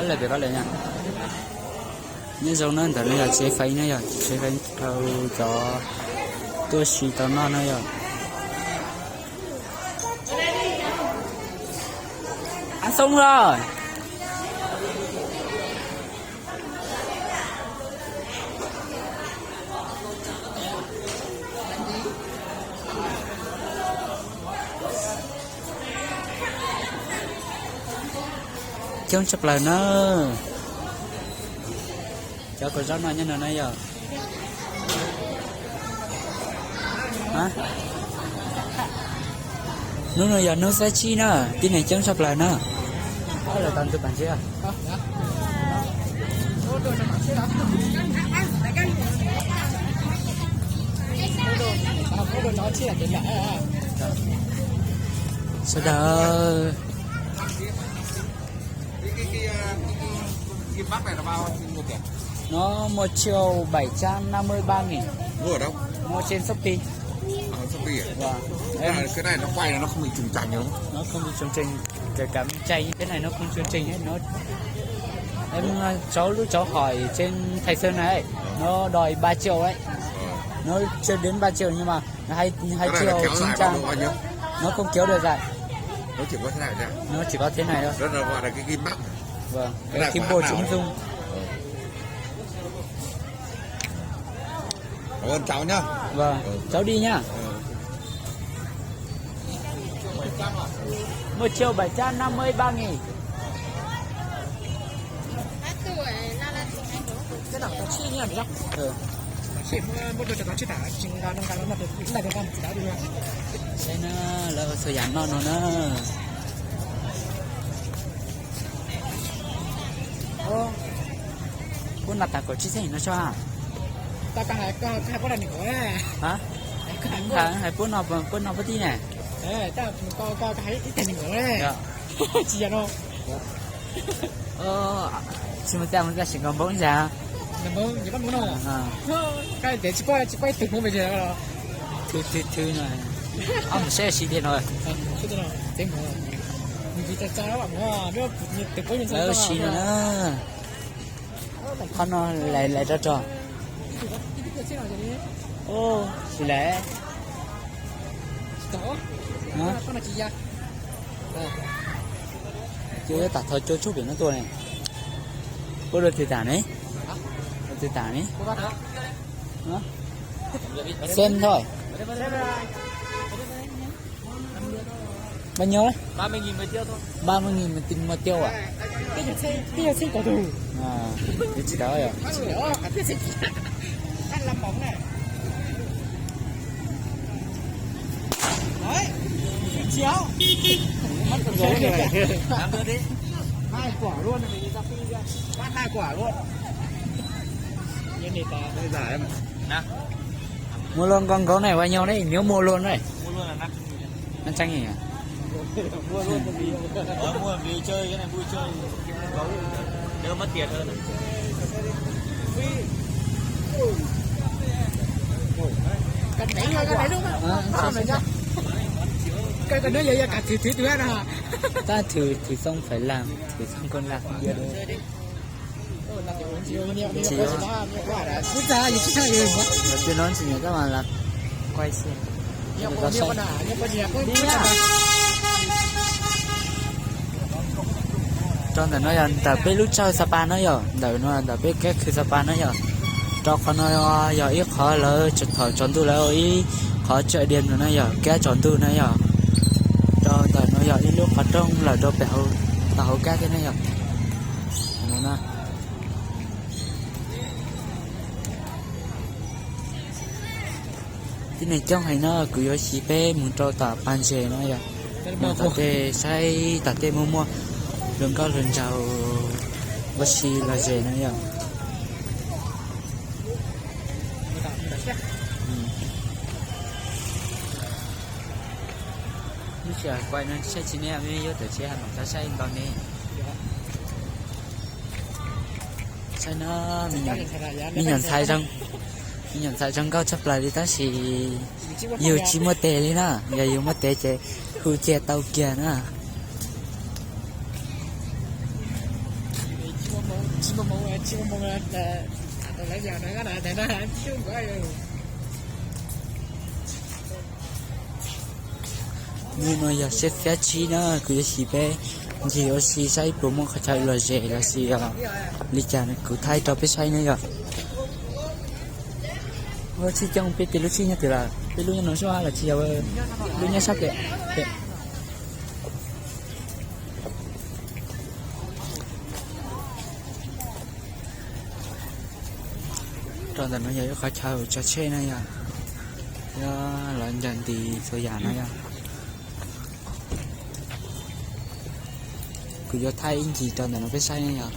Lawm pem koj lawm na. Nyob zoo na, ntawm no yog tsev feem na, yog tsev feem rau cov tuaj si tau noj na yog. Xoob los. Coob tshaj plaws na. Cov kua zaub no nyob no na yog. Hnub no yog hnub xiab tsib na, tib neeg coob tshaj plaws na. Lawv tos ntxuav pas ntses. Sawv daws. Nó một triệu bảy trăm năm mươi ba nghìn. Mua trên Shopee. Nó không bị trùng trình, kể cả mình chạy như thế này nó không chương trình hết. Nó, em, cháu, lúc cháu hỏi trên Thầy Sơn này ấy, nó đòi ba triệu ấy. Nó chưa đến ba triệu nhưng mà hai, hai triệu chín trăm. Nó không kéo được dài. Nó chỉ có thế này thôi. Vâng, cái kim bộ chống rung. Cảm ơn cháu nhá. Vâng, cháu đi nhá. Một triệu bảy trăm năm mươi ba nghìn. Cái này tao check nha, được không? Ừ. Tao check mua, mua đồ cho tao check đã, chừng nào năm trăm nó được, năm trăm tao chỉ đáo được. Đây nè, lawv ua txhua yam noj no na. Puab noj tas kaum tsib txheej no tso. Tau koj hais, koj hais puab noj ni kaum. Hais puab noj, puab noj puab tib ne. Tsis yog no. Tsis mus txaj mus txaj sim nkaus npoob zag. Thwv thwv thwv no. Ob mus saib ua si tiag no. Lawv ua si no na. Qhov no laiv rog rog. Tsis laiv. Cua tam thov cua tshoob pem no tuaj ne. Puab dua twg tas ne? Dua twg tas ne? Xem thôi. Bao nhiêu đấy? Ba mươi nghìn một tiêu à? Twb tsis tau yom. Mua luôn con gấu này bao nhiêu đấy? Nếu mua luôn đấy. Nó trắng nhỉ? Tab thử, thử xong phải làm, thử xong còn làm. Đầu tiên nó chỉ nhảy các bạn là quay xem. Rau ntawm no yog ntawm peb lub tshawj Sapa no yog, ntawm no ntawm peb kab khw Sapa no yog. Rau qhov no yog ib qhov lawv thaum tsaus ntuj lawv ua ib qhov chợ đêm no na yog, kab tsaus ntuj na yog. Rau ntawm no yog ib lub qhov rooj lawm rau pem hauv, tau hauv kab thiab na yog. Tib neeg coob heev no, kuv yuav xyuas peb mus rau tom pas ntses no yog, mus tom tej saib tom tej muaj muaj hluas nkauj hluas nraug ua si los zes no yog. Lub sij hawm kuaj no saib tsis neb, mej yuav tawm tsev hais mam rov saib nkaus ne. Saib no, me nyuam ntxhais zoo, me nyuam ntxhais zoo nkauj tshaj plaws li tab sis yus tsis muaj tes li na, yog yus muaj tes ces hu cia tau kiag na. Tsis muaj moo, tsis muaj moo, tau lawv yog no na, no na, tsis muaj. Hnub no yog xiab xiab tsib na, kuv yuav xyuas peb ncig ua si saib puas muaj qhov chaw lom zem los sis li cas kuv thaij rau peb saib na yom. Ua tsis coob peb tej lub tsheb nyob twg lawm, peb lub nyob no sab los tsis yog, lub nyob sab pem. Rau ntawm no yog ib qhov chaw tso tsheb na yom, yog lawv ncaws nti txhua yam na yom. Kuv yuav thaij ib ncig rau ntawm no peb saib na yom.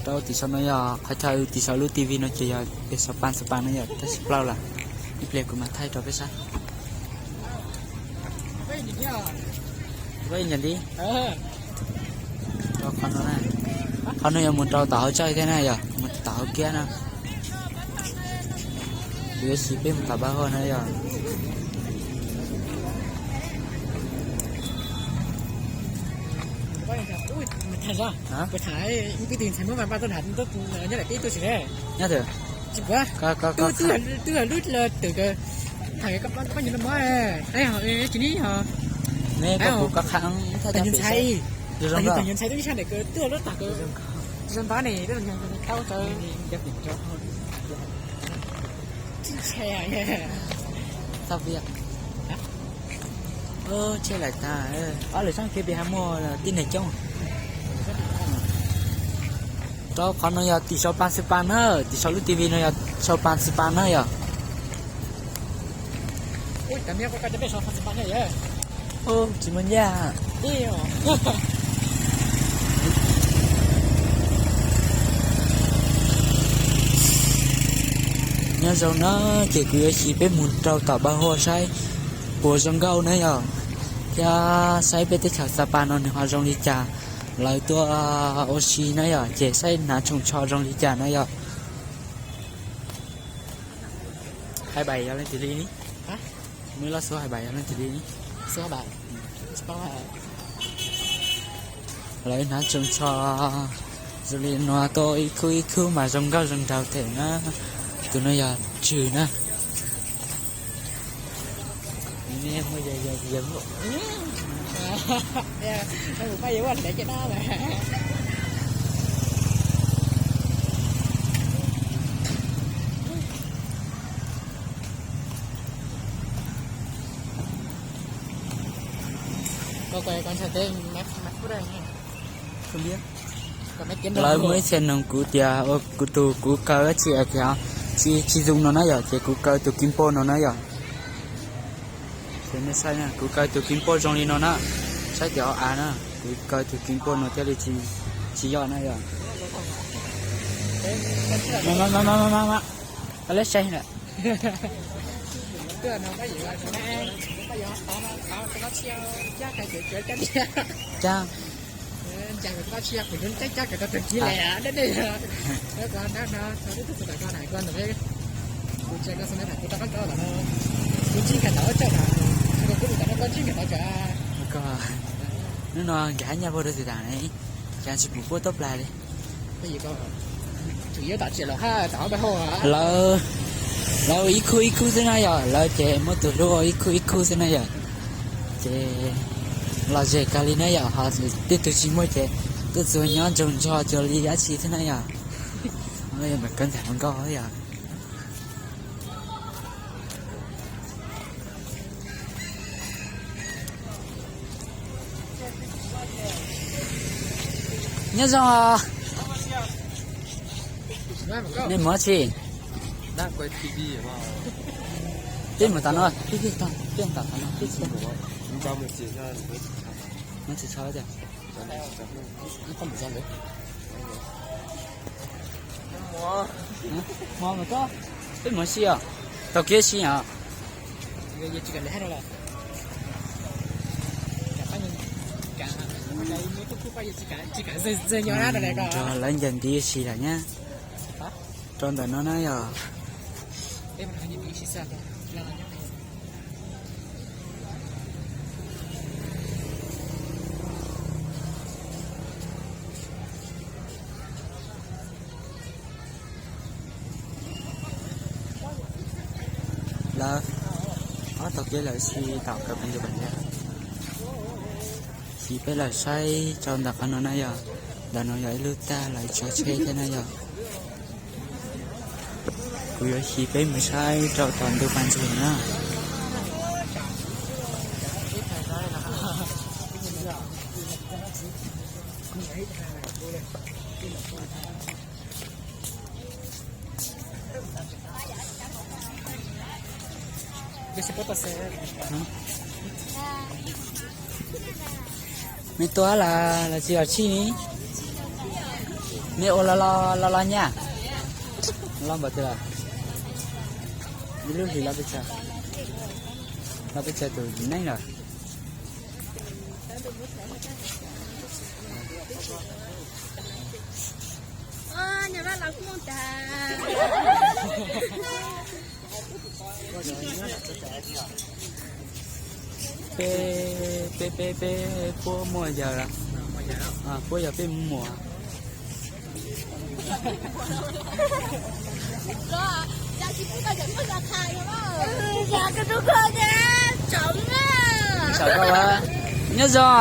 Rau tim saum no yog qhov chaw tim saum lub T V no ces yog pem Xapas, Xapas no yom, tab sis plaub lawm. Ib pliag kuv mam thaij rau peb saib. Ua ib ncig nti. Qhov no, qhov no yuav mus rau tom hauv txaj thiab na yom, mus tom hauv kiab na. Kuv yuav xyuas peb mus tom Npaj Huaj na yom. Nyob twg? Neb koj kuv koj qha tag nyuag ntxhais, tag nyuag ntxhais twb sab ntawm kawg twb lub tag kawg zoo nto ne, tau tau. Txhob pib, tsheb laim tag, ob lwm sab kiag pem haj muaj tib neeg coob. Rau qhov no yog tim Xapas, Xapas na, tim saum lub T V no yog Xapas, Xapas na yom. Tsis muaj ncaj. Nyob zoo na, ces kuv yuav xyuas peb mus rau tom Npaj Huaj saib puas zoo nkauj na yom, thiab saib peb teb chaws Xapas no nws ho zoo li cas, lawv tuaj ua si na yom, ces saib hnav tshoo tsho zoo li cas na yom. Hais pais yog leej twg li ni? Muaj ib lub xub hais pais yog leej twg li ni? Lawv hnav tshoo tsho zoo li no tuaj ib khub ib khub mas zoo nkauj zoo nraug thiab na. Tus no yog Tswm na. Lawv muaj ib txhia nug kuv tias ua kuv tus kuv kaw dab tsi tias tsis, tsis zoo no na yom, ces kuv kaw tus kis npauj no na yom. Ces nej saib na, kuv kaw tus kis npauj zoo li no na, saib tias o av na, kuv kaw tus kis npauj no thiaj li tsis yog na yom. Lawv saib na. Cab. Hnub no nkag nyaj puag rau tus tas ne, cas tsis pum puab tuab plag li. Lawv, lawv ib khub ib khub xwb na yom, lawv ces muab tus hlub ua ib khub ib khub xwb na yom. Ces lom zem kawg li na yom, ho tej tug tsis muaj ces tuaj txuas nyob ntsoog ntsoog cuag li dab tsi thiab na yom. Ntawm kawg ntxhais hluas nkauj yom. Nyob zoo os. Nej mus dab tsi? Peb mus tom no, peb, peb tom, peb tom tom no, peb tsis, no tsis txhob tiag. Hmo mas koj, peb mus si os, tau kiag si os. Nrog lawv ncaws ntiv si lawm nyab. Rau ntawm no na yog. Lawv ob tog kev lawm si tom kawm pes ntug pas nthias. Sim peb los saib rau ntawm qhov no na yog, ntawm no yog ib lub tag lawv tso tsheb thiab na yog. Kuv yuav sim peb mus saib rau tom ntug pas ntses na. Mej tuaj las los tsis los tshij ne? Mej ua los los los nyaj. Los npaum twg lawm? Ib lub hlis los peb tsawg, los peb tsawg tus neej lawm. Peb, peb, peb, peb puab muaj yawg lawm. Puab yog peb muam. Saum koj, nyob zoo.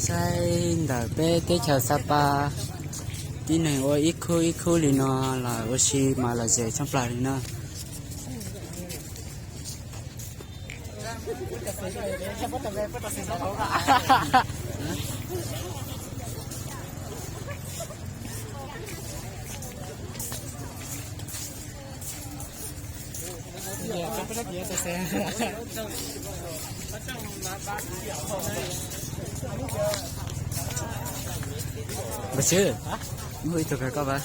Saib ntawm peb teb chaws Xa Pas, tib neeg ua ib khub ib khub li no los ua si mas lom zem tshaj plaws li na. Npawg Tswb, muaj ib tug kawg koj pab.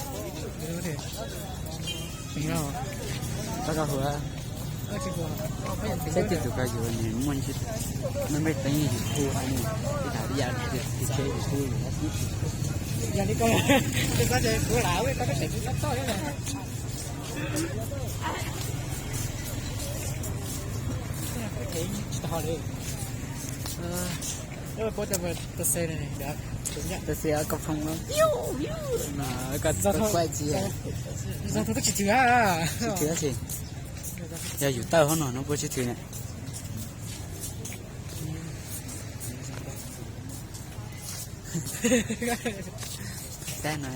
Koj, koj hu, saib twg tus kawg yus, nws muaj ntsis, muaj npe teev yus hu hais nws, ib tham li yam li tus tsheb yus hu yus. Tab sis koj phooj koj tsis, tsis thwm si, yog yus tawj hauv no no puas tsis thwm na. Tab no,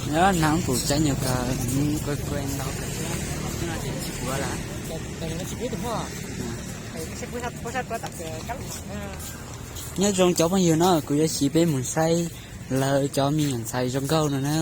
Nag pum tsaib nyuag kawg, kua kua ntau kawg, tsis puav lawm. Nyob zoo cov phooj ywg no, kuv yuav sim peb mus saib lawv cov me nyuam ntxhais zoo nkauj no na.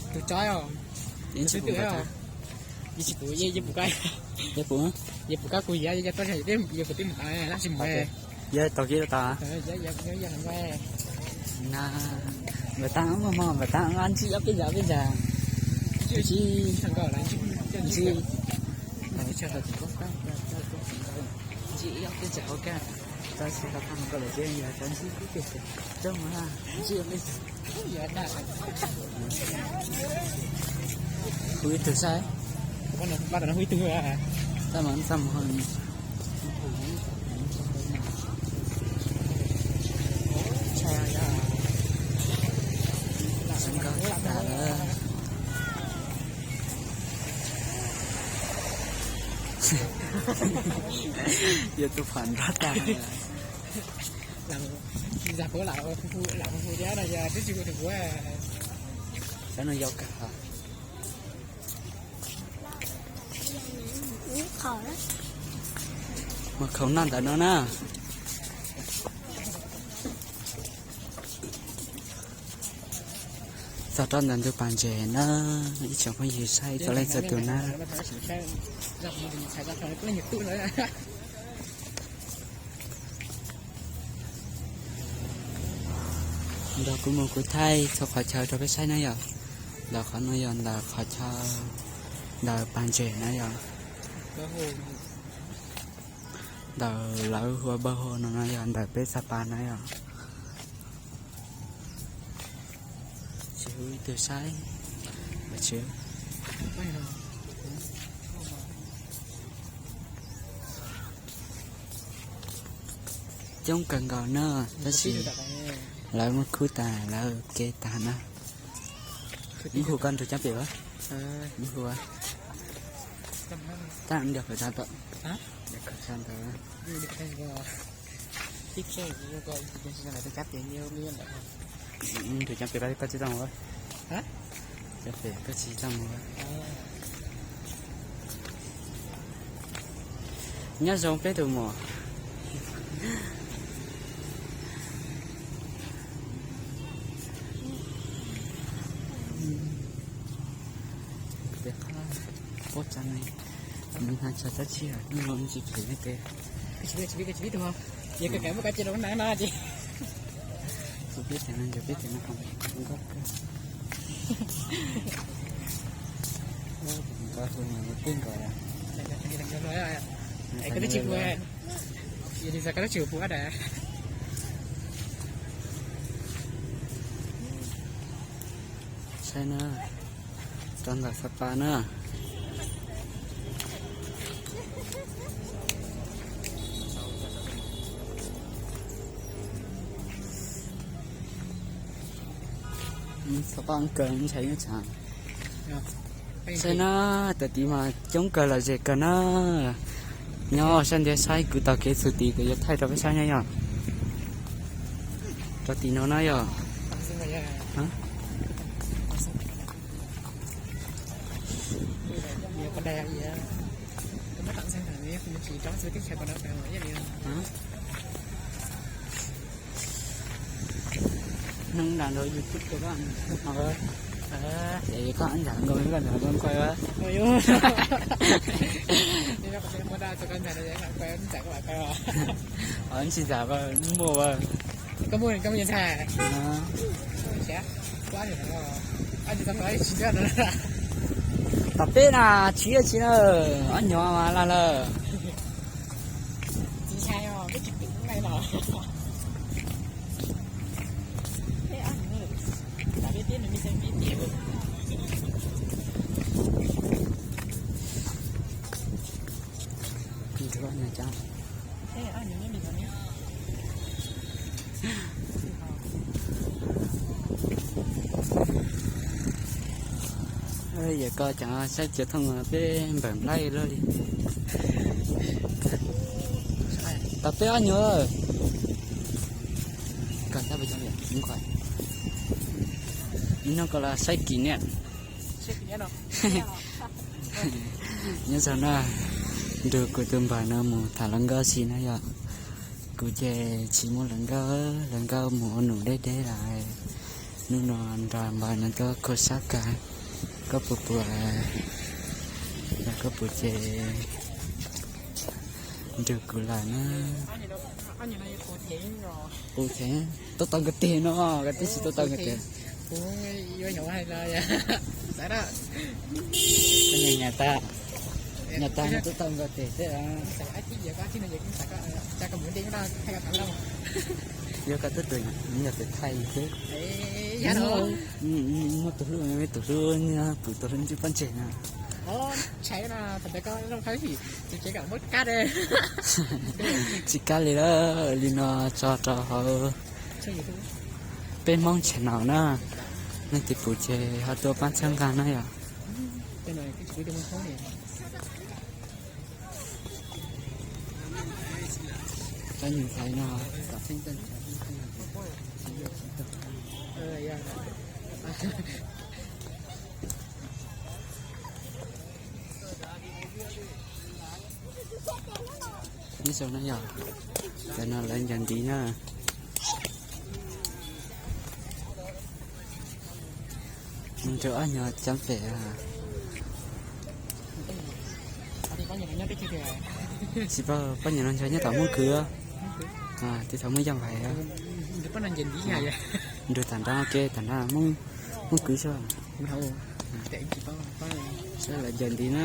Tus tsob, yeej tsis pum, yeej pum kab, yeej pum kab kuv yam, yog tuaj yog kuv twb mus tas, lab tsis mus. Yog tau kiag tas. Npam tab muaj hmo, npam tab ntsib ob peb zaug peb zaug. Ntsib, ntsib, ntsib ob peb zaug hauv kaj, tab sis hauv kaj mus koj lawm thiab yog cov ntsib kub pem, coob mus ntsib ob peb zaug. Hu ib tug saib. Tab mas txaj muag. Zoo nkauj tas lawm. Yog tus phom nrog tag. Lam hu thiab no yog twb tsis hu tus hu. Cov no yau kawg. Mus khaum noj ntawm no na. Tog rau ntawm ntug pas ntses na, ib tsoom phooj ywg saib txog leej txhua tus na. Nrog kuv mus kuv thaij txhua qhov chaw rau peb saib na yom. Ntawm qhov no yog ntawm qhov chaw, ntawm pas ntses na yom. Ntawm lawv hu ua Npawg Hau no na yog ntawm peb Xab Pas na yom. Tsis hu ib tug saib. Coob kawg nkaus na, tab sis lawv muab khub tas lawv ke tag na. Muab hu koj nrug cov pem a. Muab hu a. Tab nrog kawm tag tau. Nrog kawm tag ntawd. Nrug cov pem koj tsis tau mus. Cov pem koj tsis tau mus. Nyob zoo peb tus muam. Peb qab pob tsa ne, nws hnav tsa tab tsi hnub no tsis phem ne. Yog kawm muaj koj cia rau nag no ces. Peb tes no, peb tes no nkauj kawg. Nkauj tus no twb nkauj. Koj twb tsis pum, yog li koj twb tsis pum dab. Saib na, rau ntawm Xab Pas na. Xab Pas kawg ntshai nyob tshaj. Saib na, tam tid mas coob kawg los ze kawg na. Nyob sab ntiav saib kuv taug kev txug tid kuv yuav thaij rau peb saib nyob yom. Rau tim no na yom. Neeg nram nrog YouTube koj, ces koj ntxham nkaus koj ntxham nkaus kuaj. Tsis ntxham muaj. Tom peb na, tsis tsis na, ob nyuag mas laj lawm. Yog koj cov saib cov thooj peb npawm nplhaib lawm li. Tom peb ob nyuag. Ib no koj los saib kis niam. Nyob zoo na, nrug kuv tus npawg no mus tham hluas nkauj si na yom. Kuv ces tsis muaj hluas nkauj, hluas nkauj mus ua num deb deb lawm. Hnub no nrog npawg no tuaj kho sab kawg. Koj puas puas, yog koj puas ces nrug kuv lawm na. Kuv ces tuaj tau nkawd teg no, koj twb tsis tuaj tau nkawd teg. Nyam tas, nyam tas no tuaj tau nkawd teg xwb. Yuav koj twb tus, yog tus thaij xwb. Muaj tus hlub, tus hlub, pum tus hlub ntsib pob ntseg na. Tsis kab li lawm, li no tso rau hauv peb Hmoob channel na. Leej twg pum ces ho tuaj pab txhawb nqa na yom. Nyob zoo na yom, tam no lawv ncaws ntiv na. Nrog ob nyuag cov pem. Tsis paub poj niam los nrog nyob tom Hmoob Kwv, tib thaum muaj yeej vais. Nrug tam nrab ke tam nrab Hmoob Kwv xwb. Saib lawv ncaws ntiv na.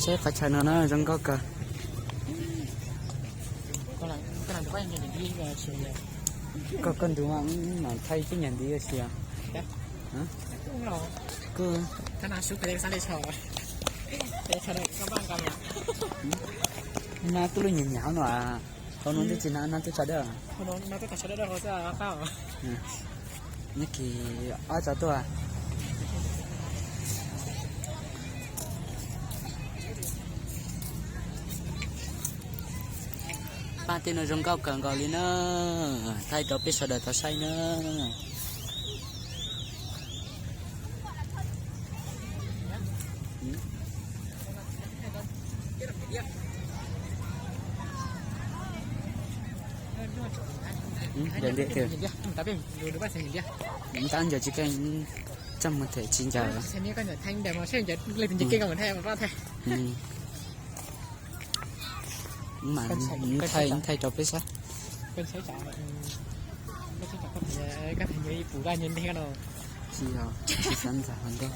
Saib qhov chaw no na zoo nkauj kawg. Koj koj nrug mam thaij tib nyuag ntiv ua si. Koj na tub lub nyiam nyiam no. Hauv no twb tsis na, no twb tso dawb. Nyob kis ob tso tuaj. Paj tej no zoo nkauj kawg nkaus li na, thaij rau peb sawv daws tau saib na. Ncaws ntiag tiag. Tab ncaws tsis keej, txaj muag them tsis ncaws. Mas thaij, thaij rau peb saib. Tsis yog, tsis xav ntxam hluas nkauj,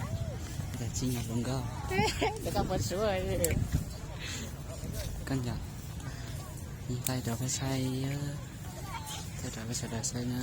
ntxam tsis nyiam hluas nkauj. Koj ncaws, thaij rau peb saib, thaij rau peb sawv daws saib na.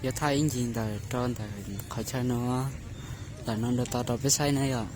Yuav thaij ib ncig ntawm rau ntawm qhov chaw no, ntawm no nrau tau rau peb saib na yom.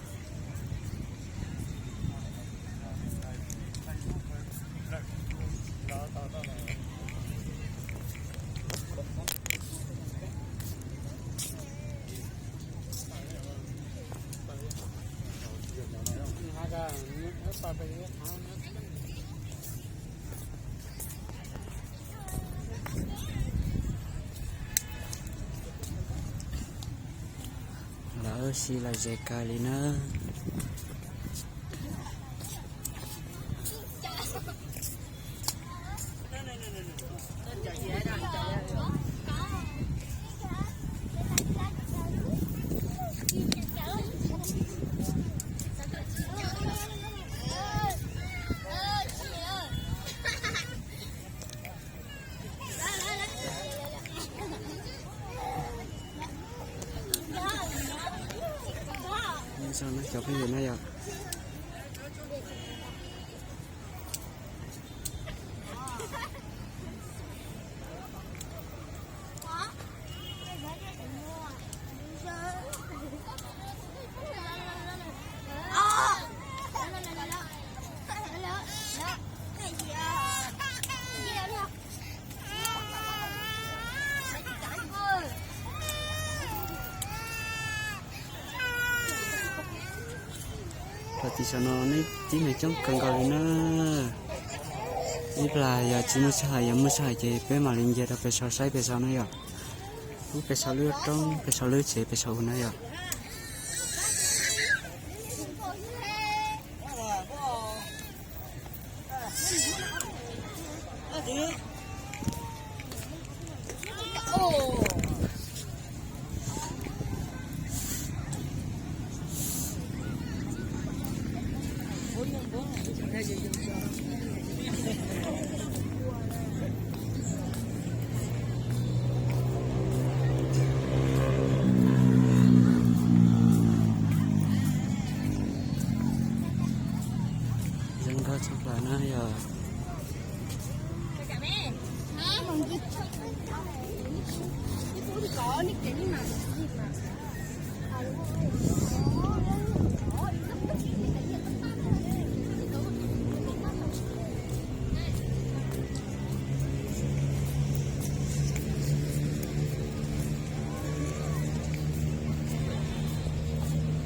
Lawv si lom zem kawg li na. Cov phooj ywg na yom. Thaum tim saum no neb tib neeg coob kawg nkaus li na. Ib plag yog tsis muaj sij hawm, yog muaj sij hawm ces peb mam li nce rau pem saum saib pem saum na yom. Peb saum lub roob, peb saum lub tsev, pem saum na yom.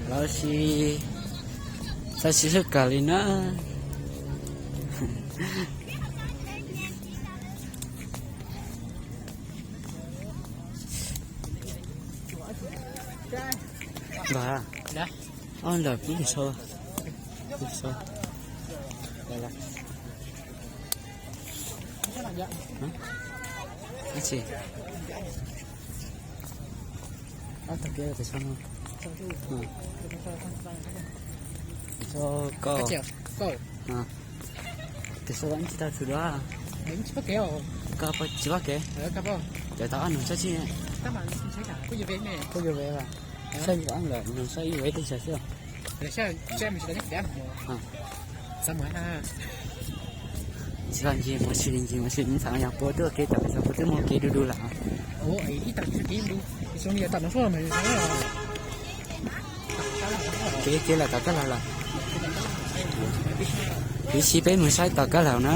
Los sis txhob siv sab kawg li na. Los, ob lawm pub tus sau, tus sau. Ab tsi, ab tag kev tus sau no, tus sau koj, tus sau ib tsi tau tshwm dua, koj tsis pom kev, ces tau ob nus sab tsi, kuj yuav ve, saib yuav ob lawm nus sab ib ve teb chaws xwb. Tsis los ncig mus sis ncig mus sis ntxhais yog puas tuaj kev tom pem xaus puas twb muaj kev du du lawm. Kev kev lawm tom kab laug lawm. Tiam sis peb mus saib tom kab laug na.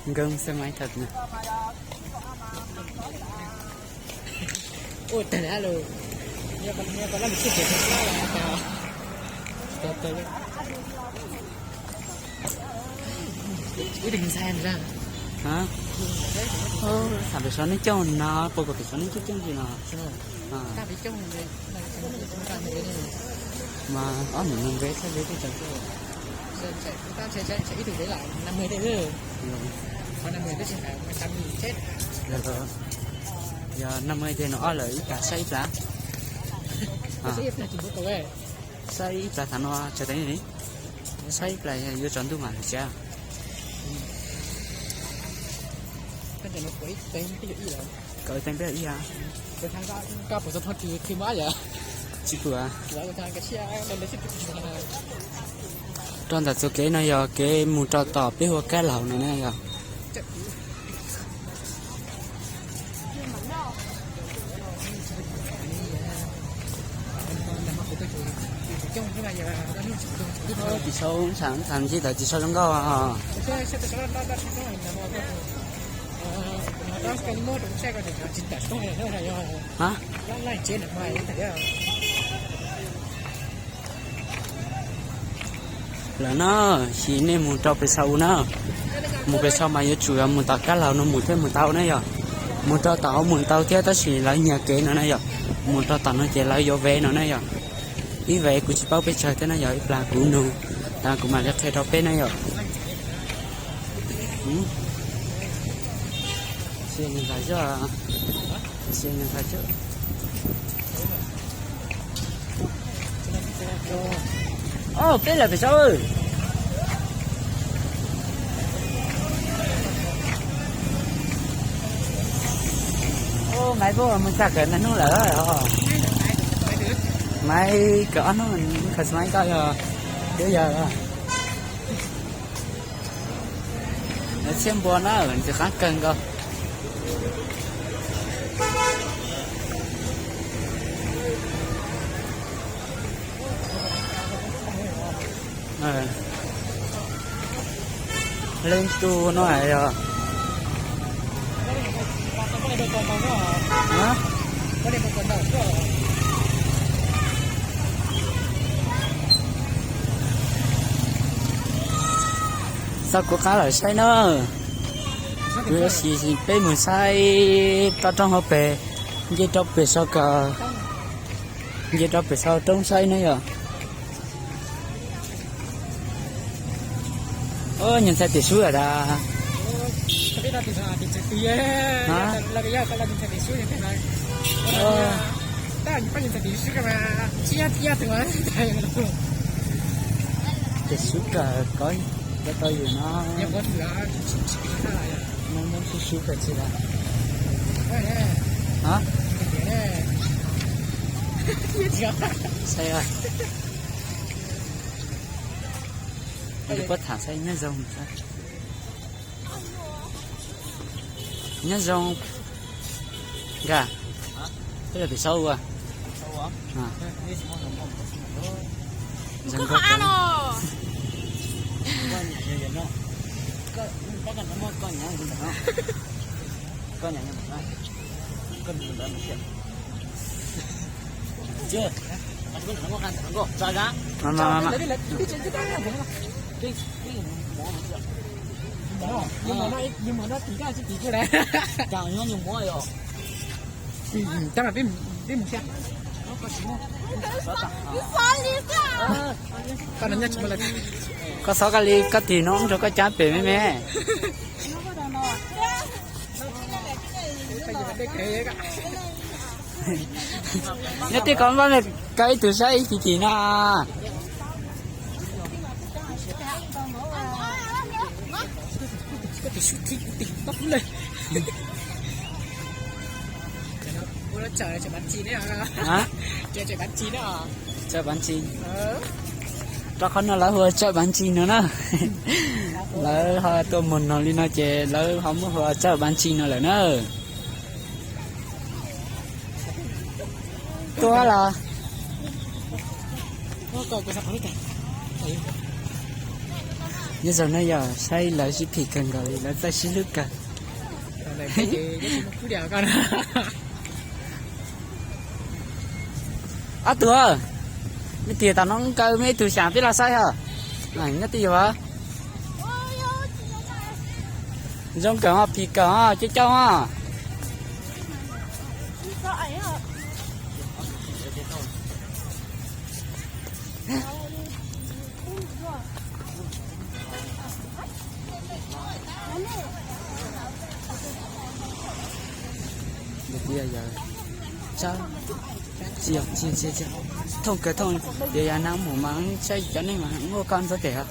Nkees xe máy thật. Ua tag lawm. Ib tug ntxhais na. Tham pem saum neb coob no, puas kom pem saum neb coob coob li no? Mas ob nus nees nqe txhaj li teb chaws. Yog năm mươi ces nws ob lawm ib plag saib ib plag. Saib ib plag thaum no tsawg teev li. Saib ib plag yuav tsaus ntuj mam li siab. Kaum teev peb ib. Tsis pum. Rau ntawm txoj kev no yog kev mus rau tom peb hu ua kab laug no na yog. Tim sau ntxhais ntxhais ntsib tawm tim sau zoo nkauj. Ha? Lawm na, sim nej mus rau pem sau na. Mus pem sau mas yuav tsum yog mus tom kab laug no mus thiab mus tau na yog. Mus rau tom hauv mus tau thiab tab sis lawv nyiag kev no na yog. Mus rau tom no ces lawv yuav ve no na yog. Ib ve kuv tsis paub peb tsawg thiab na yog, ib plag kuv nug tas kuv mam li qhia rau peb na yom. Peb lawm pem saud. Maiv puab mus txag kawm ntau hnub lawm. Maiv kawm ob hnub, kawm xav maiv koj yog, twb yog lawv txhiab npua na, ntxim qab kawg nkaus. Leej tug no yog Txog kuv qab lawm saib na. Kuv yuav sim peb mus saib toj roob hauv pes, nce rau pem saud kawg, nce rau pem saud roob saib na yom. Nyuag ntxhais tim sub lawm tas. Ces sub kawm ko, ko tau yus no. Nyob nyob sub sub kawm tsis las. Saib, puab tham saib nyob zoo. Nyob zoo. Nkag, peb los pem saub ua. Koj xov koj li koj tig no rau koj cab pem me me. Nyob tij ko npaj me koj ib tug saib ib tug tim no. Tsawb pab ntsis. Rau qhov no lawv hu ua tsawb pab ntsis no na. Lawv ho tuaj muag noog li no ces lawv ho muab hu ua tsawb pab ntsis no lawm na. Tuaj los. Nyob zoo na yog saib lawv sib phim kawg nkaus li, lawv txawj sib hlub kawg. Ob tug, me tias tam no kaw me ib tug xyam peb los saib os. Nyob twj ywm. Zoo kawg os, phim kawg os, coob coob os. Thooj kawg thooj, tias yog nag mus mas saib cov neeg mas muaj koj ntxuav tes os.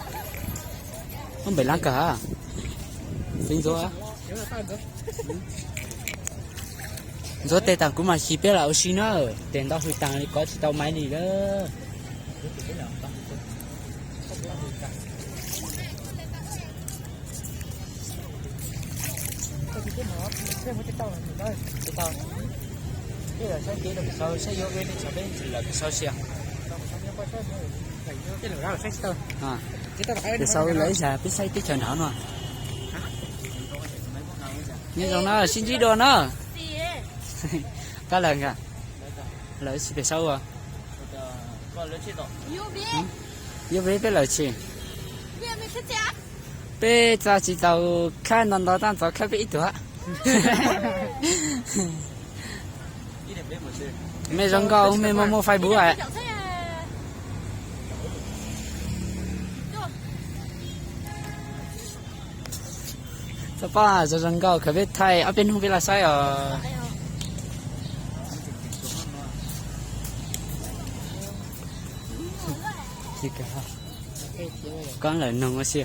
Muaj npem lab kawg. Ntxuav, ntxuav tes tas kuv mam xyim peb los ua si na. Tes ntau hws tas li kov tsis tau maiv li lawm. Tes sau lawv ib zag peb saib teb chaws nrad no. Nyob zoo na, sib ntsib dua na. Kab lawm nkag, lawv sib pem saub ua. Yuav peb peb lawm tsis, peb txo tsis txaus khawb ntau ntau tab txaus khawb peb ib tug. Mej zoo nkauj, mej muaj muaj Facebook. Txhob pab, zoo zoo nkauj, khaws peb thaij ob peb hnub peb los saib os. Koj lawm noog ua si.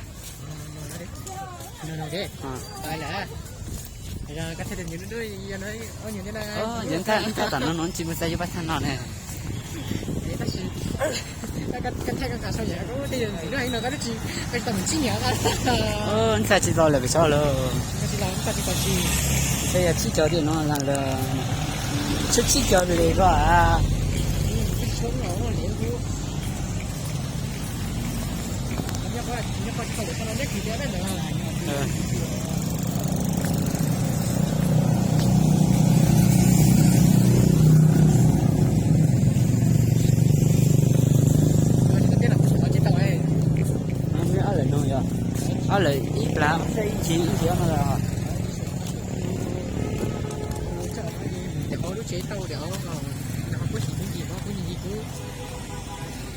Yog thaj tam no no tsis mus txog yuav pab thaj no ne. Ntxhais tsis tau lawm pem saub lawm. Ntshe yog tsib caug tiam no lawm, tsib caug li ko. Ob lawm no yog, ob lawm ib plag ib ntsis ib ntsis no los.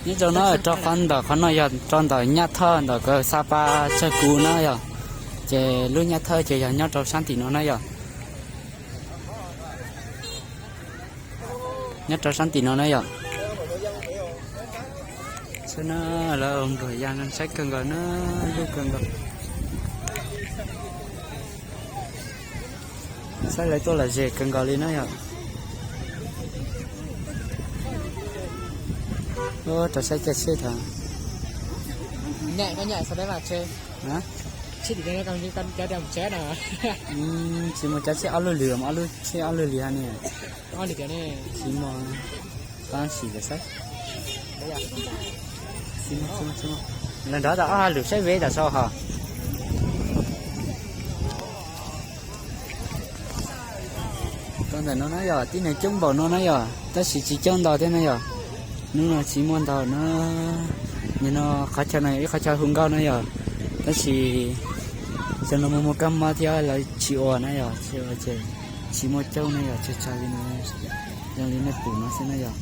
Nyob rau no rau qhov ntawm qhov no yog rau ntawm nyaj thawj ntawm kawg Xa Pa Tsawg Kuv na yog, ces lub nyaj thawj ces yog nyob rau sab tim no na yog. Nyob rau sab tim no na yom. Na, lawv npluag ya no saib kawg nkaus na, lub kawg nkaus. Saib lawv tuaj lom zem kawg nkaus li na yom. Rau saib caij tsheb thaum. Tsis muaj cov tsheb ob lub lwm, ob lub tsheb ob lub lwm ha ne. Tsis muaj, tab sis lawv saib. Lawv nrog tau ob ha lwm saib veb tam sau hos. Tuaj ntawm no na yog tib neeg coob npaum no na yog, tab sis tsis coob ntau thiab na yog. Hnub no tsis muaj ntau na. Nim no qhov chaw no yog ib qhov chaw hu nkauj na yog, tab sis xyoo no muaj muaj kab mob thiab lawv tsis ua na yog, tsis ua ces tsis muaj coob na yog, tsawg tsawg li no, zoo li nej pum no xwb na yog.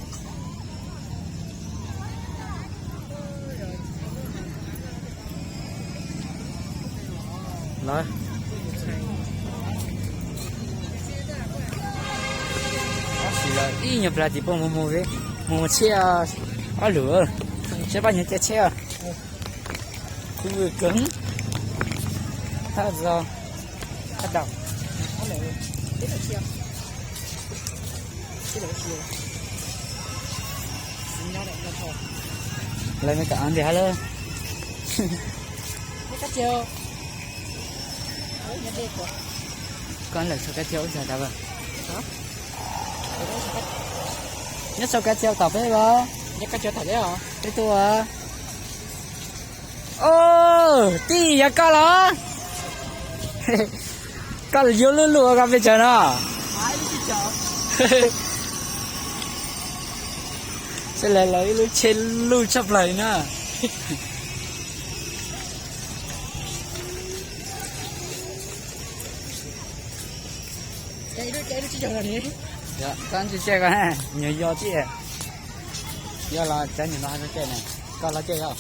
Lawv, tab sis lawv ib nyuag plag tim poj mus mus, mus mus tsheb ob lwm, saib pab nyuag caij tsheb. Khu vwm kawg, thaj zog, thaj dam. Lawv me kam av ntiag lawm. Koj lawm sau kab cia ub xyov tas. Nyob sau kab cia tom peb as. Peb tuaj. Tij, yog koj los? Koj yuav luj luj ua koj peb tsawg no? Sab lawv lawv ib lub tsheb luj tshaj plaws li na. Tab ntsis caij ko, nyuag yog thiab. Yog los cov nyuag no hais caij na, koj los caij os.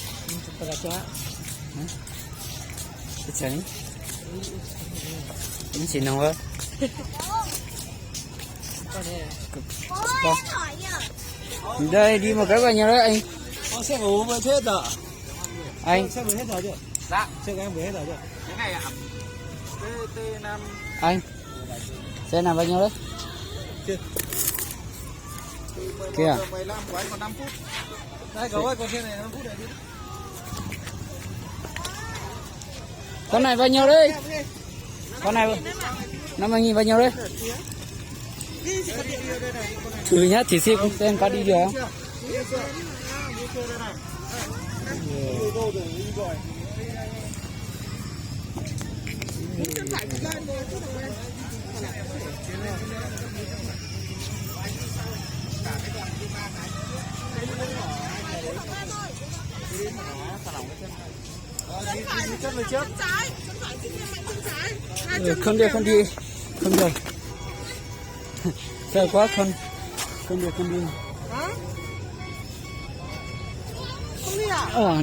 Ntsis no. Đây đi một cái vào nhà đấy anh. Anh. Anh. Xe nào vào nhà đấy? Kìa. Con này vào nhà đấy. Con này, nó mà nhìn vào nhà đấy. Thử nhá, thử xem xem có đi được không. Không đi, không đi, không đi. Sợ quá không, không đi, không đi. Ờ,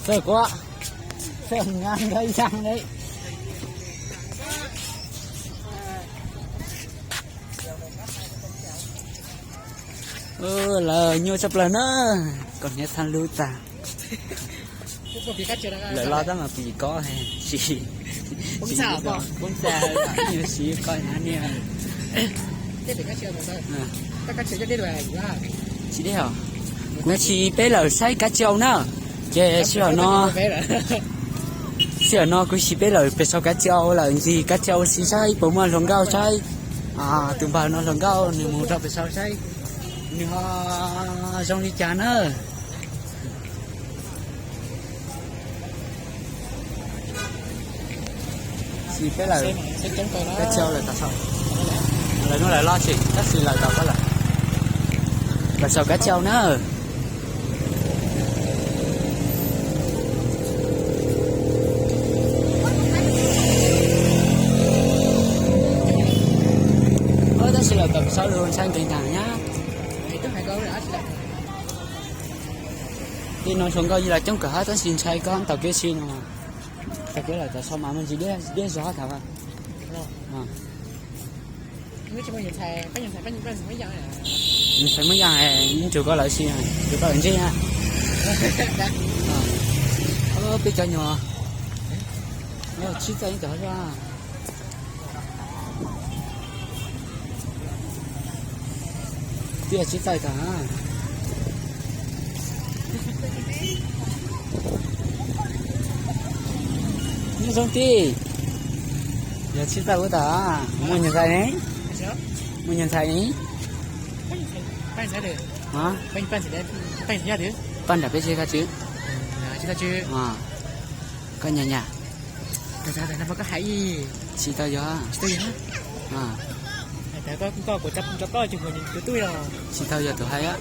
sợ quá. Sợ ngang đấy, ngang đấy. Lawv nyuaj tshaj plaws na, koj niam thab lub tag. Lawv los tab mas pim kob he, poob txaj, siv koj niam. Tsis deb os, kuv tsis peb lawm saib kab cia ub na, ces sij hawm no, sij hawm no kuv siv peb lawm pem sau kab cia ub lawm, ntxig kab cia ub siv saib puas muaj hluas nkauj saib. Tus npawg no hluas nkauj nws mus rau pem sau saib nws ho zoo li cas na. Siv peb lawm, kab cia ub lawm tas saum. Lawv hnub lawv los tseem tab sis lawm tau koj lawm. Lawv sau kab cia ub na. Tab sis lawm tau sau lus ntshai nkeeg ntaag nyab. Tej no hluas nkauj yog los coob kawg hab tab sis ntshai koj tau kev si no. Tau kev lawm tau sau mas muaj ntsis deb zog tham. Ntshai muaj yas, ib ntug koj lawv si, ntshai koj lawv ntsej na. Peb cov nyuag, tsis txawj ib cov zoj. Twb yog tsis txawj tag. Nyob zoo tij, yog tsis txawj ua tag, muaj nyuag ntxhais ne, muaj nyuag ntxhais ne. Paj nram peb tsis koj tswv, koj nyas nyas. Tsis tau yog. Tsis tau yog tus hais.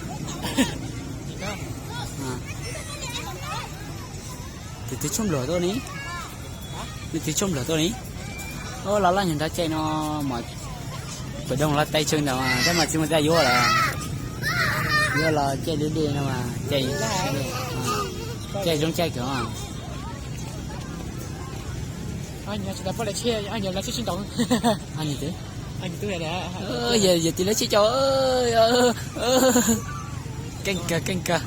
Tus twg tshuaj npluam tuaj ne? Tus twg tshuaj npluam tuaj ne? Ub, los loj nyuag nrog caij no mas, pem doog los tais tsawg ntawd mas tab mas tsis muaj txaj yuav lawm. Yuav los caij deb deb no mas caij, caij zoo caij kawg. Yog tus lawv tsis caum, keej kawg keej kawg.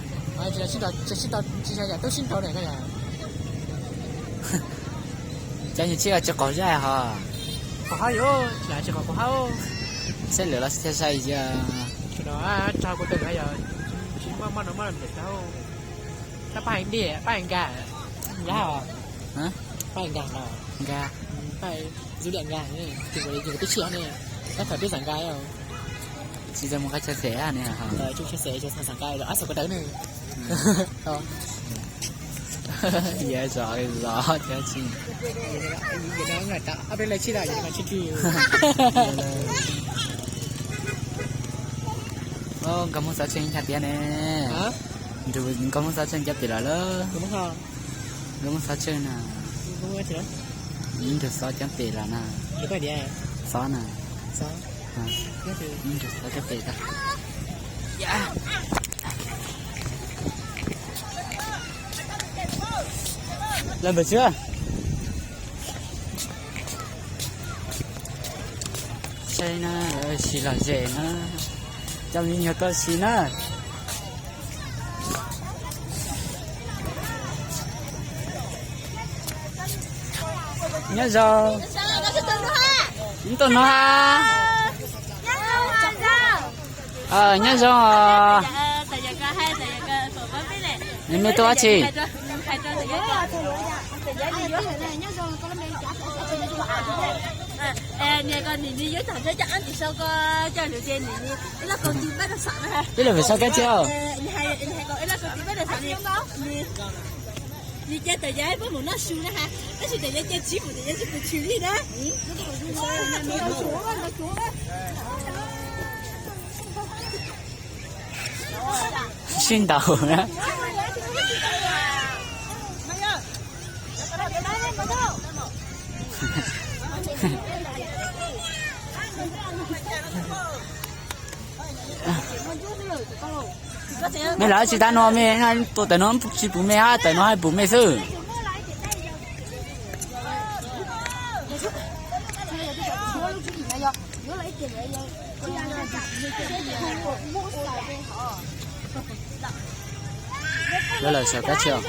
Cov nyuag tsis tsis qaug zaj hos. Saib lawm los thiaj sai. Nkag, nkag, nkag. Tsis tau mus qab chaw xev ne. Yog zov zov thiab tsis. Nkauj Hmoob xov tseg ncha tias ne. Nkauj Hmoob xov tseg cov pem los lawm. Nkauj Hmoob xov tseg na. Nrug xov cov pem los na. Xov na. Nrug xov cov pem tag. Los npawg Tswb, saib na, sim lom zem na, coj me nyuam tuaj sim na. Nyob zoo. Tuaj no ha. Nyob zoo os. Nws me tuaj dab tsi? Peb los pem saib kab tsi os. Sib ntaus na. Mej lam tsis tau no mej tua tawm no tsis pum mej hab, tawm no hab pum mej xwb. Lawv lawm saum kab tsi os.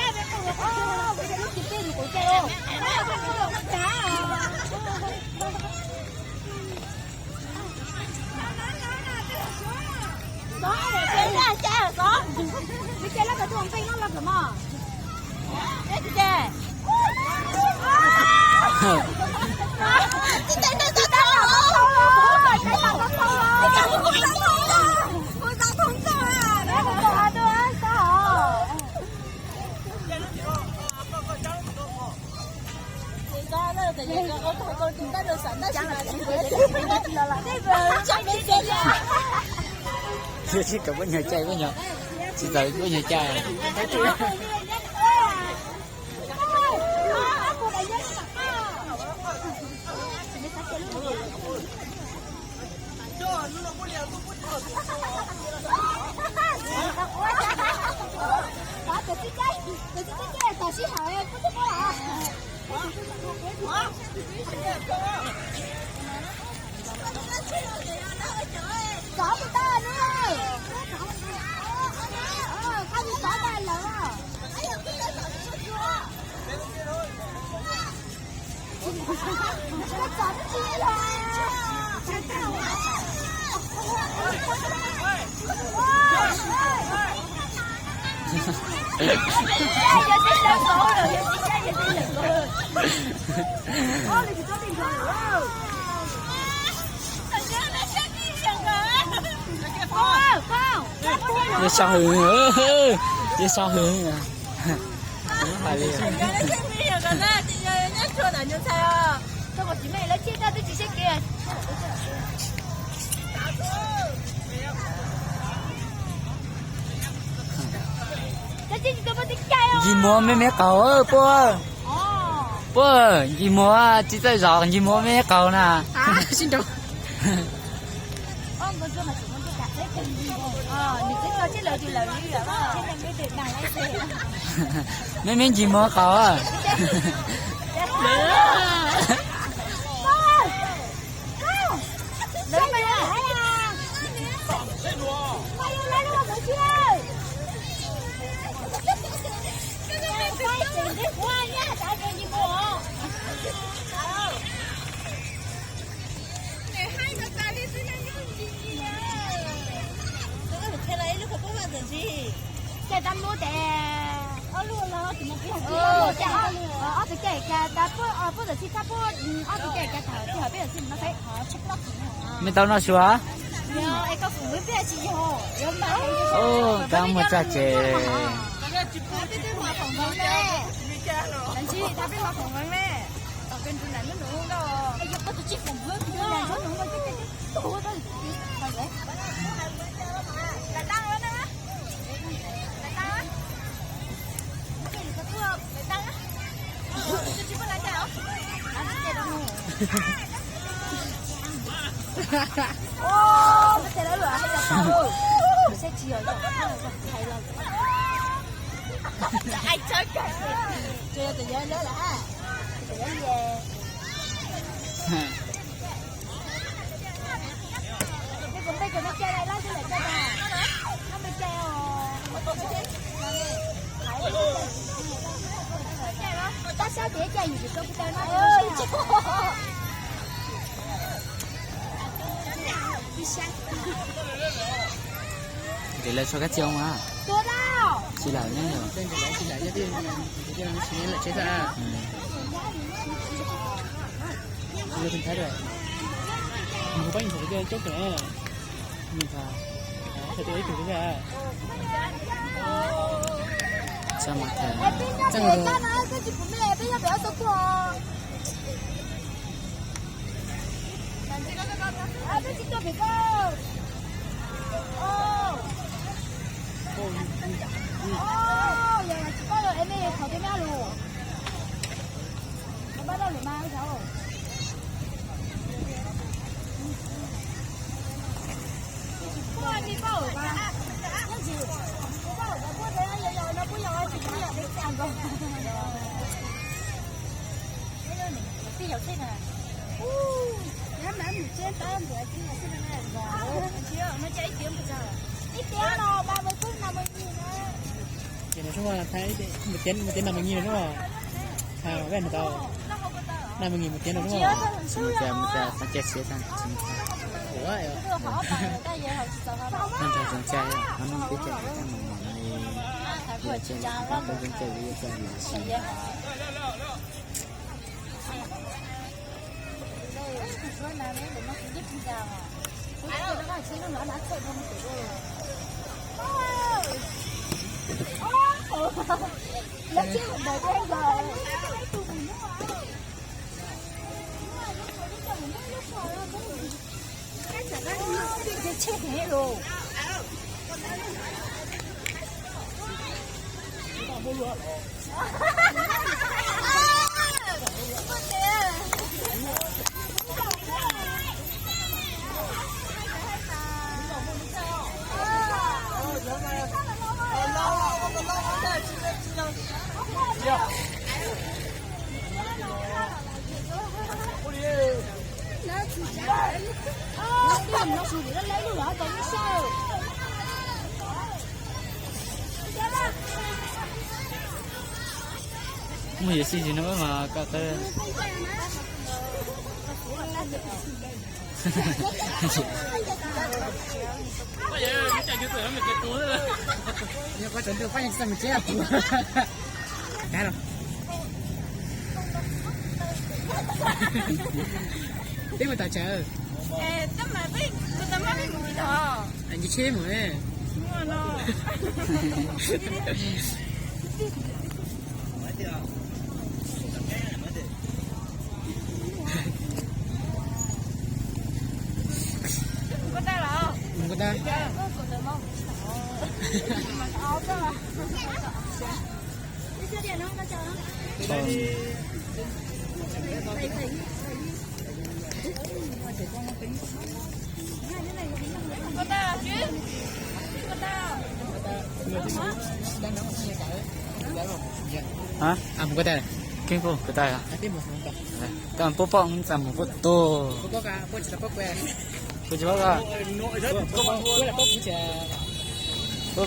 Tsis kawm pub nyuag caij, pub nyuag, tsis txawm pub nyuag caij. Nws so hwm, nws so hwm. Hais li. Ncig muag me me qaug puab. Puab, ncig muag tsis txawj zov ncig muag me me qaug na. Me me ncig muag qaug. Ces tab lub tes ob lub los ob tug tes, ob tug tes ka tab puab, puab tawm txij tab puab, ob tug tes ka tawm txij hauv peb tawm txij no peb qhov tsheb plaub tug. Me tau noj su. Tab muaj txaj ces. Peb twb mus phỏng vấn ne. Tab peb mus phỏng vấn ne. Tom kênh truyền hình nước nụ nkauj. Ê, yog koj tus tsis phỏng vấn. Ces lawv tso kab txiav mas. Tsis lawm ne. Ces no xwb mas, một tiếng, một tiếng năm mươi nghìn no xwb. Hais ua ntau, năm mươi nghìn một tiếng no xwb. Ua, nrog Zoov Cai, nrog Zoov Cai, nrog Zoov Cai, Zoov Cai, Zoov Cai. Mus yuav sij ntsis no mas kom tau. Peb mus tom tsev. Nci tsheb mus. Hab, koj mus koj tas. Koj puab pom txaj muag puab tug. Kuv tsis paub koj. Puab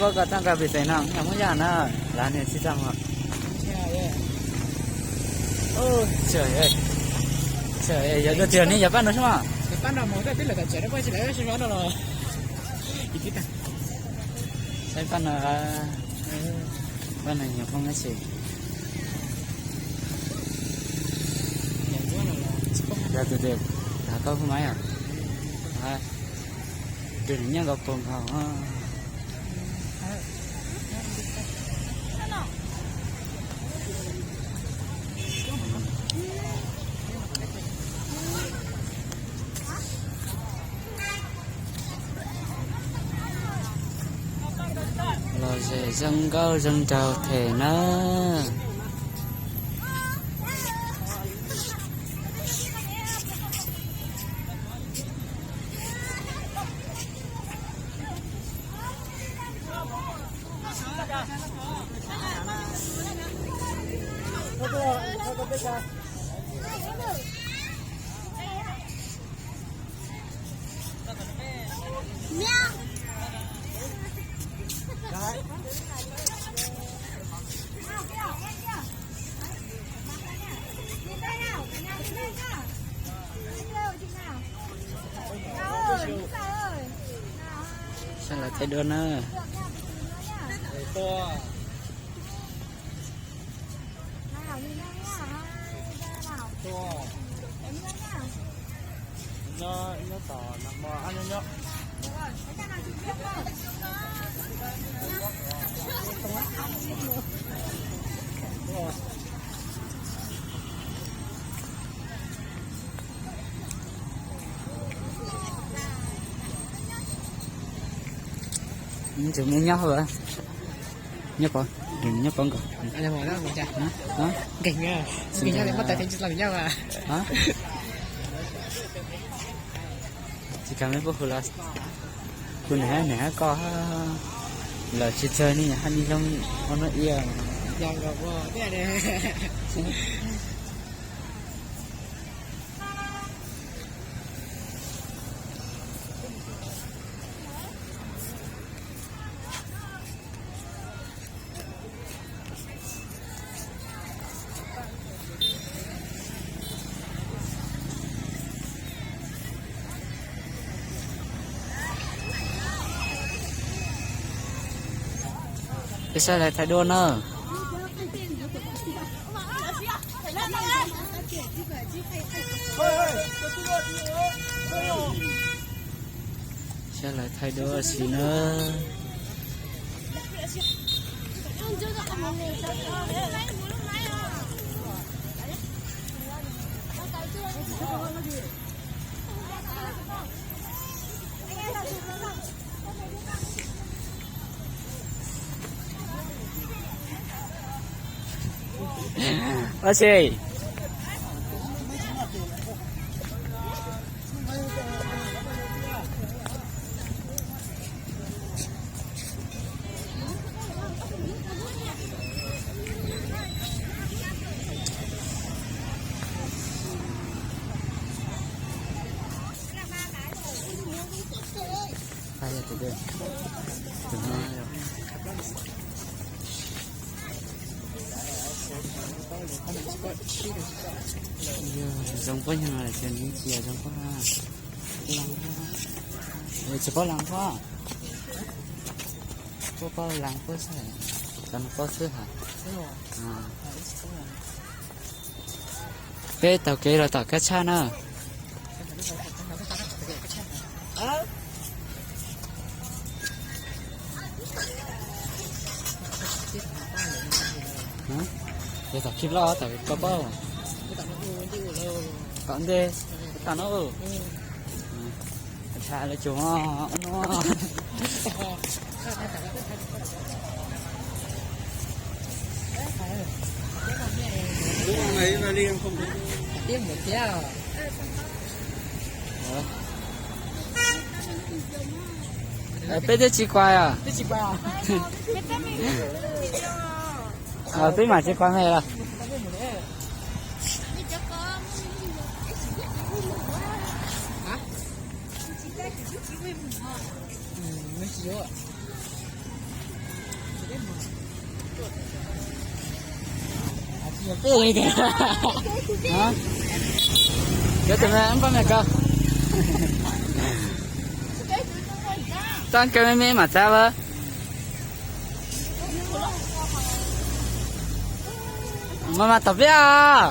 paub koj txaj nqa pem xeem no yog Hmoob Yaj na, lav niag txij txaj muag. Yog dua tiag ne yog pab no sub. Saib pab no, pab no yog Hmoob dab tsi. Yog tus twg, koj hu maiv os. Tus nws nyob nkaus puag nkaus. Los zem zoo nkauj zoo nraug them na. Saib lawv thaij duab na. Nyob pov, nyob pov nkaus. Tsis kam meb puab hu los, hu nws hab nws hab koj, lawv tsis txawg ne, hab nij zoo ua nuj ia. Peb saib lawv thaij duab na. Saib lawv thaij duab si na. Ua si. Zoo pob nyuag no ces nws tsis zoo pob. Tsis paub lees pob. Puab paub lees pob xwb, cov no paub xwb hos. Peb taug kev los tom kab tshaj na. Ces tom khib loj tom koj paub. Tom ntej, tom no. Tha lawv tsuas no. Peb twb tsis quay os. Peb mam tsis quay me los. Cov tus me poj me ko, toj kev me me mam txav lawm. Mas mas tom pliab.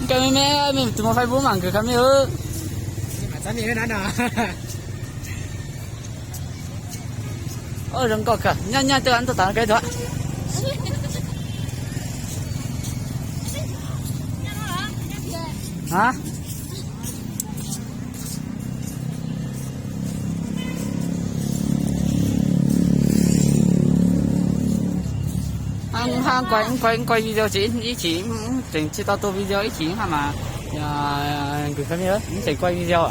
Nkawd me me, me tus muaj Facebook mas nkawd khawv me. Ua zoo nkauj kawg, nyob nyob twb ntuj tas kawg tuaj. Hab kuas, kuas video ces ib chim tseem tsis tau tua video ib chim hab mas, nkws kawg me, ib tseem kuas video.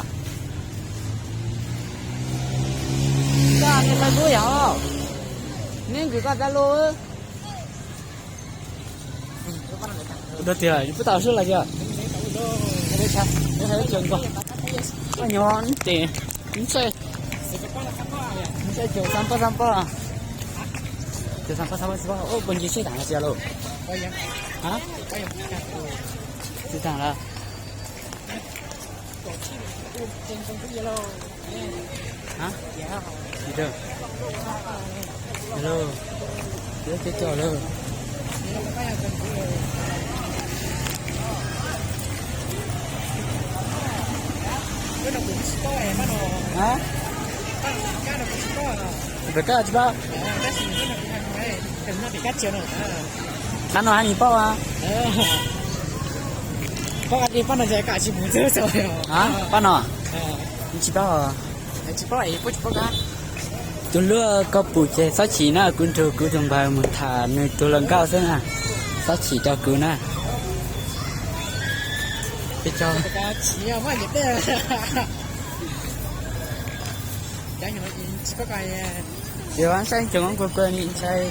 Koj niag Facebook yog, neb nkws koj tas lus. Ua tiag, yus pub tau sub los yog. Koj nyob ces, ntshe, ntshe caum xav pab xav pab. Caum xav pab xav pab tsis pab, ua puas ncig seb taam los tsis yog lauj. Tsis taam lawm. Hello, cov cov lawm. Pem koj tsis paub. Qhov no hab nws paub as. Pab no, tsis paub. Tus hlub, koj pum ces txhob chim na, kuv nrug kuv tus npawg mus tham nws tus hluas nkauj xwb na, txhob chim rau kuv na. Peb cov ces ua saib tsoom kua kua ni ntshai,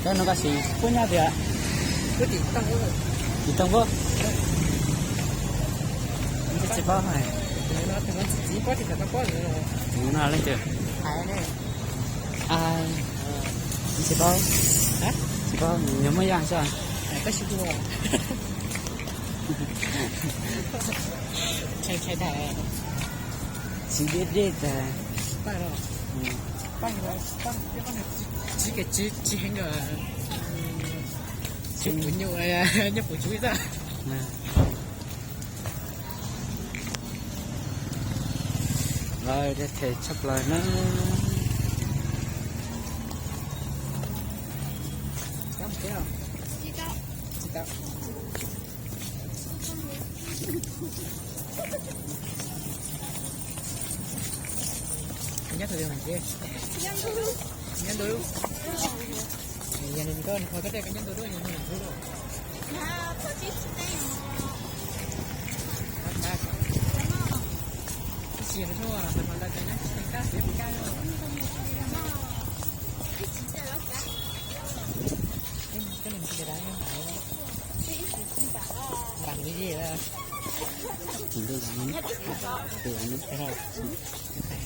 cov no koj sim pub nyob tias tim tooj tsis paub hais. No leej twg? Tsis paub, tsis paub, nws muaj yaj xwb. Tsis deb deb tas. Lawv them tshaj plaws na. Nyob tus, nyob tus, yog nws koj, nws qhov koj tej koj nyob tus duaj, yog nws tus duaj. Ib tsis yog lawm, tab sis mas lawv tias nyob tsis teem kaj, tsis teem kaj. Npam li, npam li.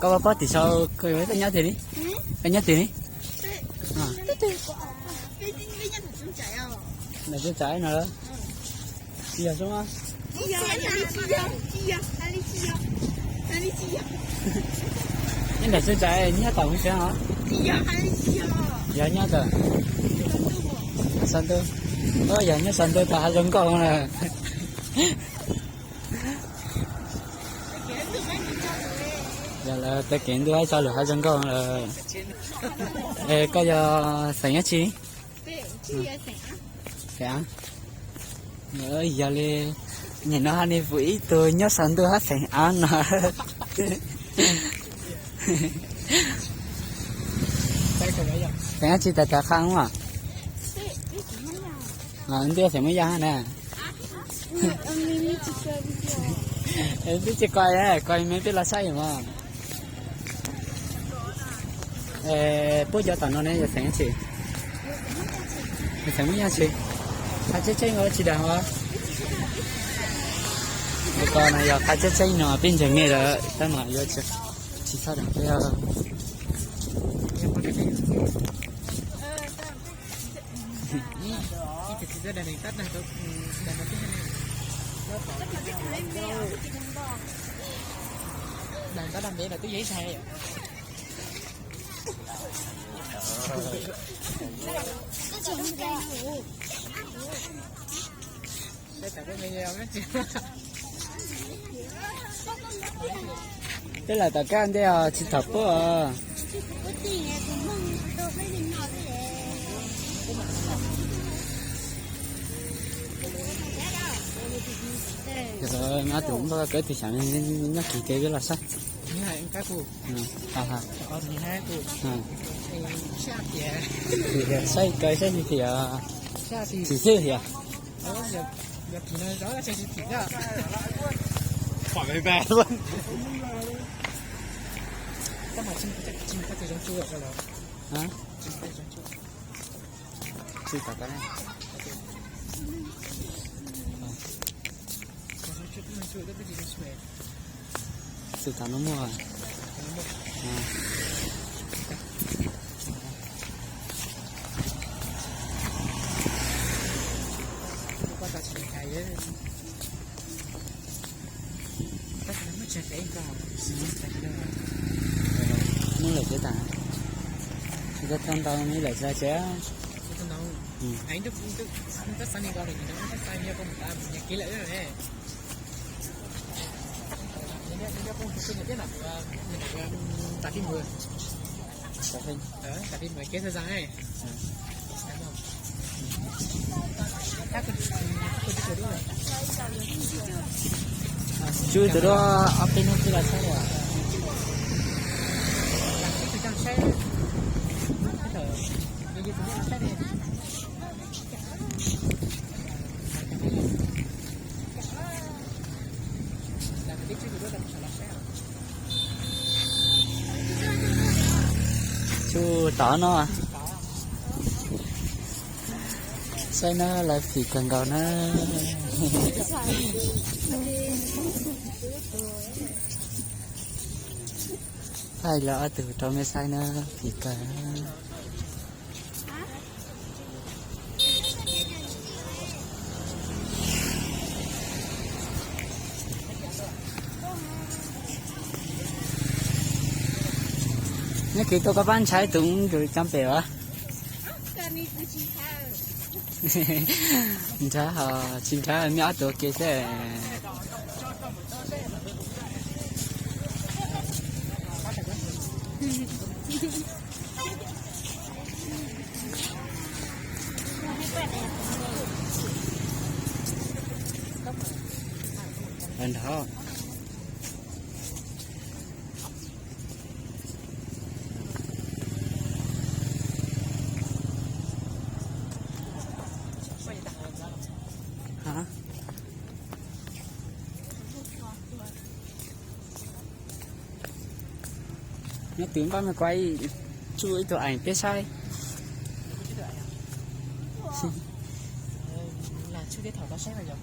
Koj pob tim saud, koj nyob twg li? Koj nyob twg li? Ntawm tsev tsam no. Tsis yog zoo. Nyob ntawm tsev tsam nyob tom hauv tsev os. Yog nyob tom Saum Ntug. Yog nyob Saum Ntug tom hav zoov nkauj lawm. Yog lawv taw kev ntuj haib tso lwm hav zoov nkauj lawm. Koj yog xeem dab tsi? Xeem Av. Yog li nim no hais li pum ib tug nyob Saum Ntug hab xeem Av no. Xeem dab tsi tas tas qha ua? Ntuj xeem Muab Yaj na. Twb tsis koj, koj me peb los saib mas. Puab cov tom no ne yog xeem dab tsi? Yog xeem Muab Yaj tsi? Qha tseeb tseeb ua tsis dag ua. Ko no yog qha tseeb tseeb no peb ntseeg nej lawm tab mas yuav tsis txhob dag peb. Peb lam tom kab ntej os, tsis thaum puab os. Ob tug npaj kawv tig xyav nyob kis kev peb los saib. Saib kawg saib xwb tias, tsis xwb tias. Tsis tom, tsis tom no muaj. Muab lawm tsev tas, tsis tau tau ntau me lawm tsev. Tswb tus duab ob peb hnub twb los saib os. Tsuj tod no. Saib na, lawv phim kawg nkaus na. Thaij lawv ob tug rau mej saib na, phim kawg. Nyob kis tuaj koj pab ntshai tus ntws cov pem as. Nrhav ho tsis nrhav, mej ob tug ke xwb. Nrhav. Nyob twg npaj mej kuaj tsuj ib tug ees peb saib. Lam tsuj tej thaum tau saib mas yog.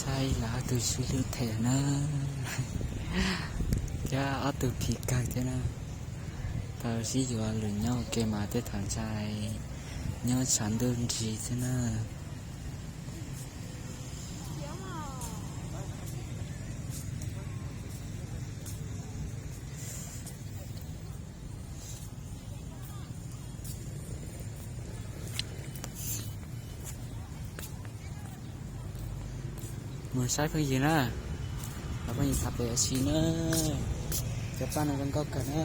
Saib lawv ob tug sib hlub them na. Cov ob tug phim kawg thiab na. Tau sib yuav lwm nyob ua ke mas tej thaum ntshai nyob tshav ntuj ntsig thiab na. Mus saib phooj ywg na, los phooj ywg tham pem ua si na, cov paj no zoo nkauj kawg na.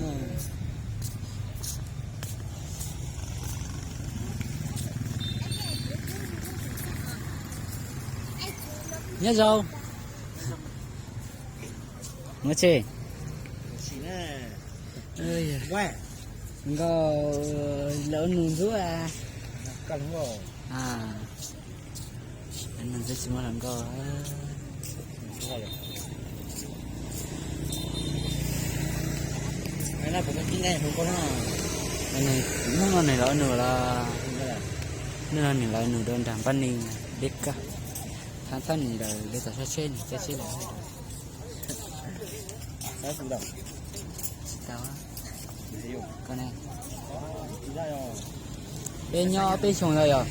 Nyob zoo. Muaj tsi? Nkauj, lawv nus ntxub. Nus ntxub tsis muaj hluas nkauj. Hnub no nws los nus los, hnub no nws los nus rau nram Paj Neeg deb kawg. Thab thab nws lawm, lawv txawm sab tsheb nws caij tsheb lawm. Tsis tau. Koj ne? Peb nyob peb xyoo lawm yog?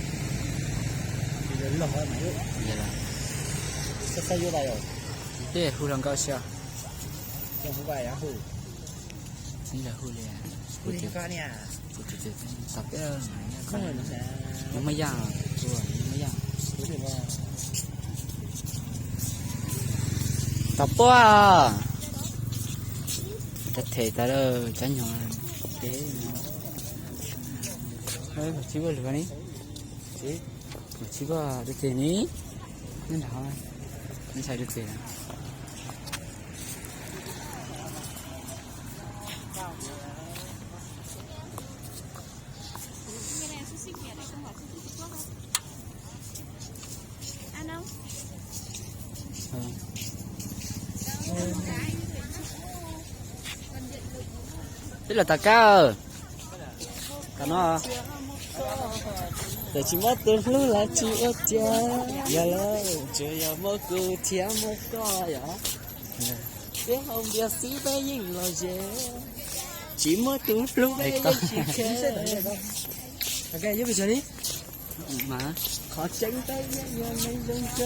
Peb hu hluas nkauj xwb. Tsis hu li. Kuv tus, kuv tus, xav peb, nws muaj yaj, nws muaj yaj. Tau puab, cov them tas lawm cov nyuag dev. Tsis ua lwm ni, tsis ua lwm ni, nyob nrad, ntshai rau pem. Twb los tom qab, tom no. Txawm tsis muaj tus hlub los tsis ua cas, yog lawm tsuas yog muaj kuv thiab muaj koj yom. Peb hau npias xwb peb yeej lom zem, tsis muaj tus hlub peb yeej tsis kheev. Qhov tseeb peb yeej yog neeg zoo.